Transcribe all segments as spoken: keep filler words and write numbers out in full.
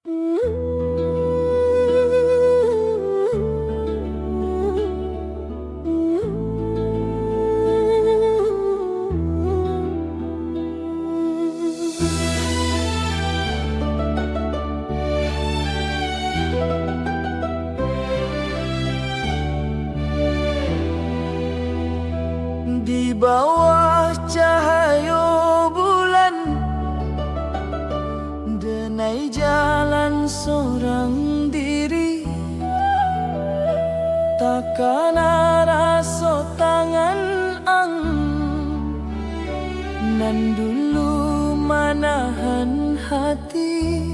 Di bawah cahayo bulan, denai jalan sorang diri. Takana raso tangan ang nan dulu manahan hati.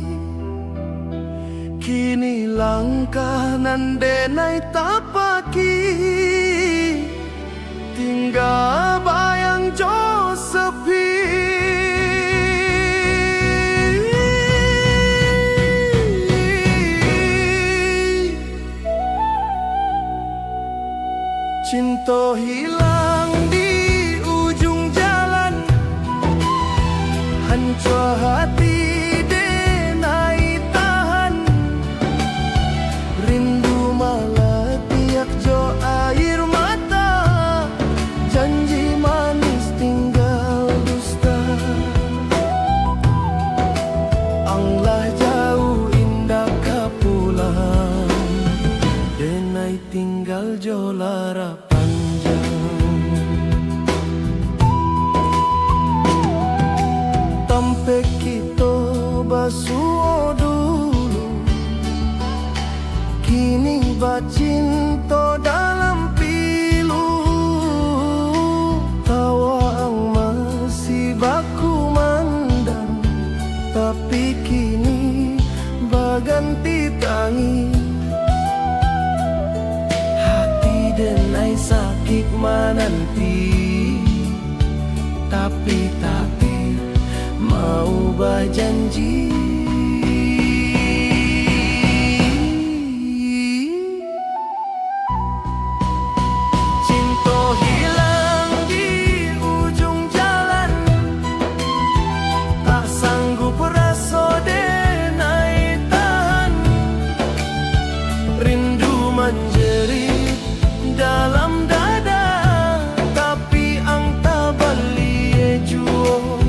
Kini langkah nan denai tapaki, tingga bayang jo sepi. Cinto hilang di ujung jalan, hanco hati denai tahan. Rindu malatiak jo air mata, janji manis tinggal dusta. Ang lah jauah indak ka pulang, denai tinggal jo lara panjang. Tampek kito basuo dulu, kini bacinto dalam pilu. Tawa ang masih bakumandang, tapi kini baganti tangih. Hati denai sakik mananti, tapi takdir mau bajanji. Cinto hilang di ujung jalan, tak sanggup raso denai tahan. Rindu manjerit dalam dada, tapi ang tabaliak juo.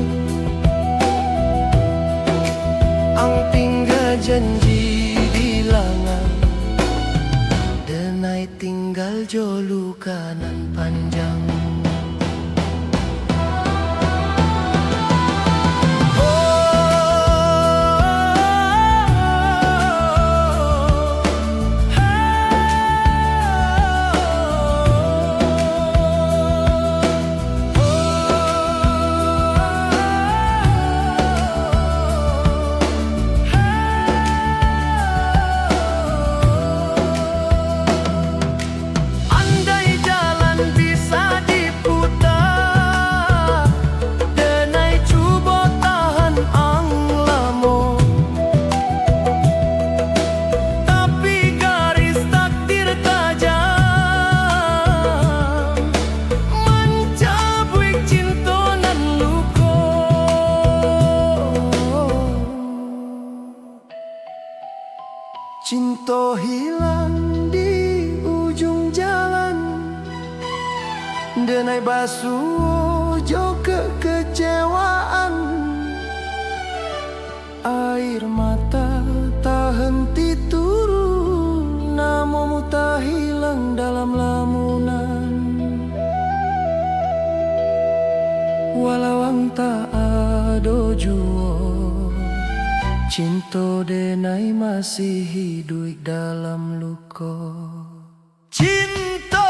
Ang tingga janji di langan, denai tinggal jo luka nan panjang. Andai jalan bisa diputa, denai cubo tahan ang lamo. Tapi garis takdir tajam, mancabuik cinto nan luko. Cinto hilang di ujung jalan, denai basuo jo kekecewaan. Air mata tahenti turun, namomu tahilang dalam lamunan. Walau ang tak ado juo, cinto denai masih hiduik dalam luko. Cinto